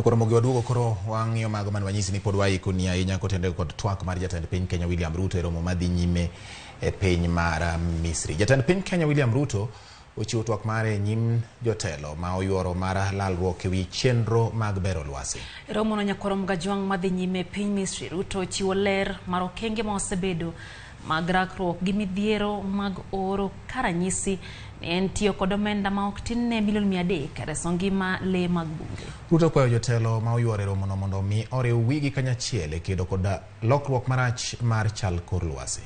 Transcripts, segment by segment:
Koro mogi waduogo koro wang'iyo mago mane wanyisi ni pod waikoni ahinya kotenore kod twak mar jatend piny Kenya William Ruto e romo madhi nyime e piny mar Misri. Jatend piny Kenya William Ruto ochiwo twak mare e nyim jotelo ma oyuoro mar lalruok ewi chenro mag bero lwasi. E romono nyakwar Mgajwang' madhi nyime e piny Misri, Ruto ochiwo ler mar okenge ma osebedo mag rakruok gi midhiero mag oro ka ranyisi ni en tiyo kod omenda ma ok tin ne milion 300 e reso ngima lee mag bunge. Ruto okwayo jotelo ma oyuoro e romono mondo omi oriw wigi kanyachiel e kedo kod lokruok marach mar chal kor lwasi.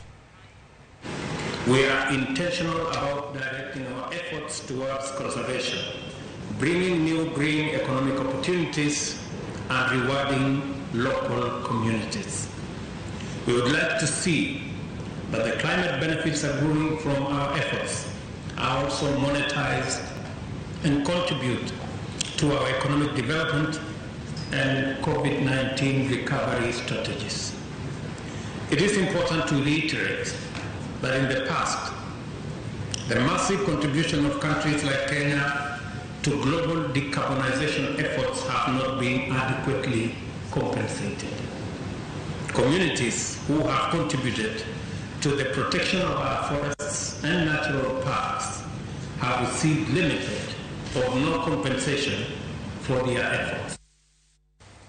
We are intentional about directing our efforts towards conservation, bringing new green economic opportunities and rewarding local communities. We would like to see that the climate benefits accruing from our efforts are also monetized and contribute to our economic development and COVID-19 recovery strategies. It is important to reiterate that in the past, the massive contribution of countries like Kenya to global decarbonization efforts have not been adequately compensated. Communities who have contributed to the protection of our forests and natural parks have received limited or no compensation for their efforts.